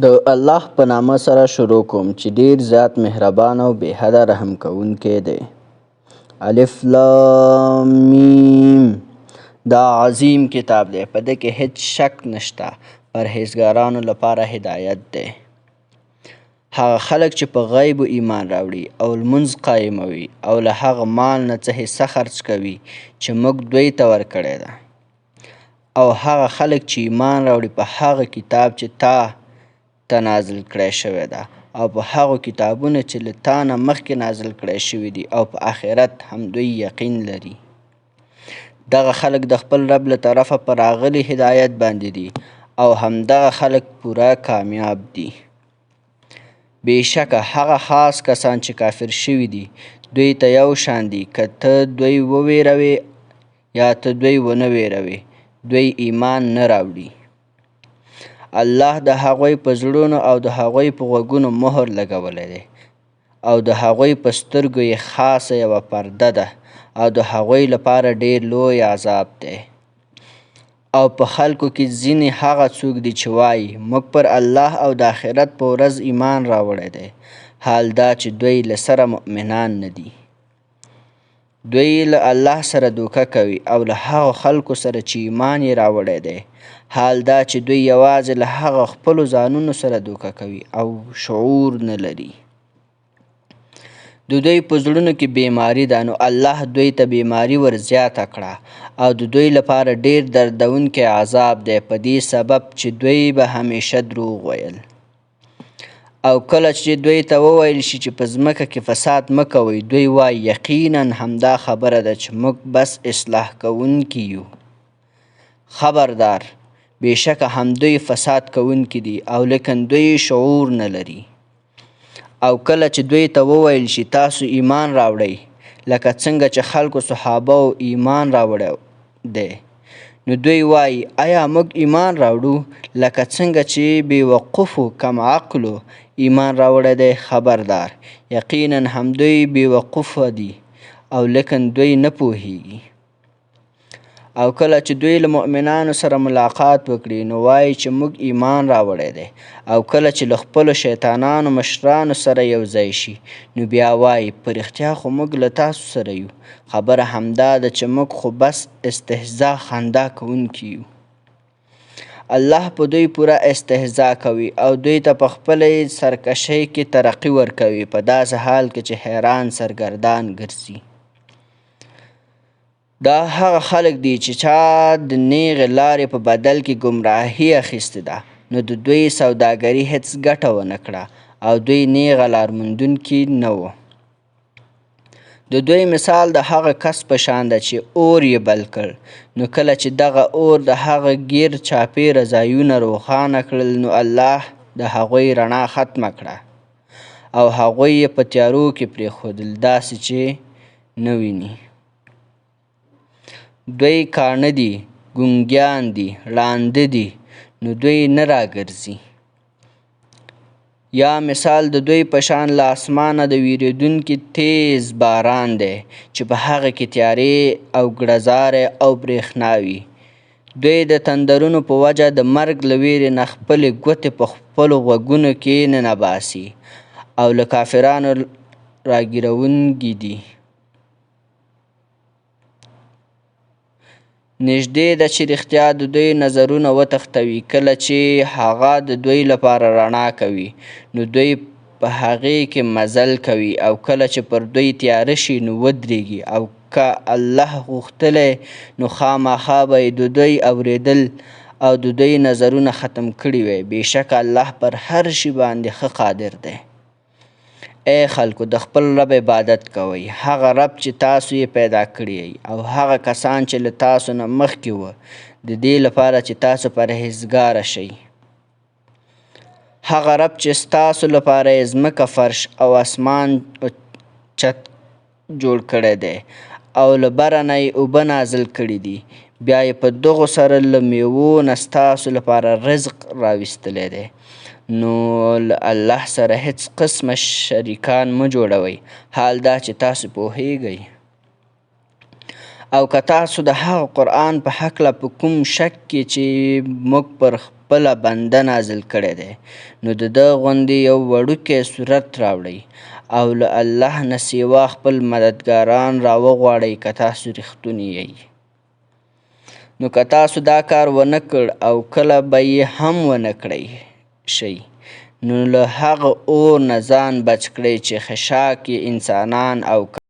د الله په نامه سره شروع کوم چې ډیر زیات مهربان او بې حده رحم کوونکی دی. الف لام میم. دا عظیم کتاب دی، په ده کې هیڅ شک نشته، پرهیزګارانو لپاره هدایت دی. هغه خلک چې په غیبو ایمان راوړي او لمونځ قایموي او له هغه مال نه څه حصه خرڅ کوي چې موږ دوی ته ورکړې ده، او هغه خلک چې ایمان راوړي په هغه کتاب چې تا ته نازل کړی شوی ده او په هغو کتابونو چې له تا نه مخکې نازل کړی شوي دي، او په آخرت هم دوی یقین لري. دغه خلک د خپل رب له طرفه په راغلي هدایت باندې دي، او همدغه خلک پوره کامیاب دي. بېشکه هغه خاص کسان چې کافر شوي دي دوی ته یو شان دي، که ته دوی وویروې یا ته دوی ونه ویروې، دوی ایمان نه راوړي. الله د هغوی په زړونو او د هغوی په غوږونو مهر لګولی دی، او د هغوی په سترګو یې خاصه یوه پرده ده، او د هغوی لپاره ډېر لوی عذاب دی. او په خلکو کې ځینې هغه څوک دي چې وایي موږ پر الله او د آخرت په ورځ ایمان راوړی دی، حال دا چې دوی له سره مؤمنان نه دي. دوی له الله سره دوکه کوي او له هغو خلکو سره چې ایمان یې راوړی دی، حال دا چې دوی یوازې له هغه خپلو ځانونو سره دوکه کوي او شعور نه لري. د دوی په زړونو کې بیماري ده، نو الله دوی ته بیماري ور زیاته کړه، او د دوی لپاره ډېر دردونکی عذاب دی، په دې سبب چې دوی به همیشه دروغ ویل. او کله چې دوی ته وویل شي چې په ځمکه کې فساد مه کوئ، دوی وایي یقینا همدا خبره ده چې موږ بس اصلاح کوونکي یو. خبردار، بېشکه همدوی فساد کوونکي دي، او لیکن دوی شعور نه لري. او کله چې دوی ته وویل شي تاسو ایمان راوړئ لکه څنګه چې خلکو صحابه و ایمان راوړی دی، نو دوی وایي ایا موږ ایمان راوړو لکه څنګه چې بې وقوفو کم عقلو ایمان راوړی دی؟ خبردار، یقینا همدوی بې وقوفه دي، او لیکن دوی نه پوهیږي. او کله چې دوی له مؤمنانو سره ملاقات وکړي نو وایي چې موږ ایمان راوړی دی، او کله چې له خپلو شیطانانو مشرانو سره یو ځای شي نو بیا وایي په رښتیا خو موږ له تاسو سره یو، خبره همدا ده چې موږ خو بس استهزا خندا کوونکي یو. الله په دوی پوره استهزا کوي او دوی ته په خپلې سرکشۍ کې ترقي ورکوي، په داسې حال کې چې حیران سرګردان ګرځي. دا هغه خلک دي چې چا د نیغې لارې په بدل کې ګمراهي اخیستې ده، نو د دوی سوداګري هیڅ ګټه ونه کړه او دوی نیغه لار موندونکي نه وو. د دوی مثال د هغه کس په شان ده چې اور یې بل کړ، نو کله چې دغه اور د هغه ګیر چاپېره ځایونه روښانه کړل، نو الله د هغوی رڼا ختمه کړه او هغوی یې په تیارو کې پرېښودل، داسې چې نه ویني. دوی کاڼه دي، ګونګیان دي، ړانده دي، نو دوی نه راګرځي. یا مثال د دوی په شان له اسمانه د وریدونکي تیز باران دی چې په هغه کې تیارې او ګړزاری او برېښنا وي. دوی د تندرونو په وجه د مرګ له ویرې نه خپلې ګوتې په خپلو غوږونو کې ننباسي او له کافرانو راګیرونکي دي. نږدې ده چې رښتیا د دوی نظرونه وتښتوي، کله چې هغه د دوی لپاره رڼا کوي نو دوی په هغې کې مزل کوي، او کله چې پر دوی تیاره شي نو ودریږي، او که الله غوښتلی نو خامخا به یې د دوی اورېدل او د دوی نظرونه ختم کړي وای، بېشکه الله پر هر شي باندې ښه قادر دی. ای خلکو، د خپل رب عبادت کوئ، هغه رب چې تاسو یې پیدا کړي یئ او هغه کسان چې له تاسو نه مخکې وو، د دې لپاره چې تاسو پرهیزګاره شئ. هغه رب چې ستاسو لپاره یې ځمکه فرش او اسمان چت جوړ کړی دی او له بره نه یې اوبه نازل کړي دي، بیا یې په دغو سره له میوو نه ستاسو لپاره رزق راویستلی دی، نو له الله سره هیڅ قسمه شریکان مه جوړوئ، حال دا چې تاسو پوهیږئ. او که تاسو د هغه قرآن په هکله په کوم شک کې چې موږ پر خپله بنده نازل کړی دی، نو د ده غوندې یو وړوکی سورت راوړئ او له الله نه سوا خپل مددګاران راوغواړئ که تاسو رښتوني یئ. نو که تاسو دا کار ونه کړ او کله به یې هم ونه کړئ شئ، نو له هغه اور نه ځان بچ کړئ چې خشاک یې انسانان او.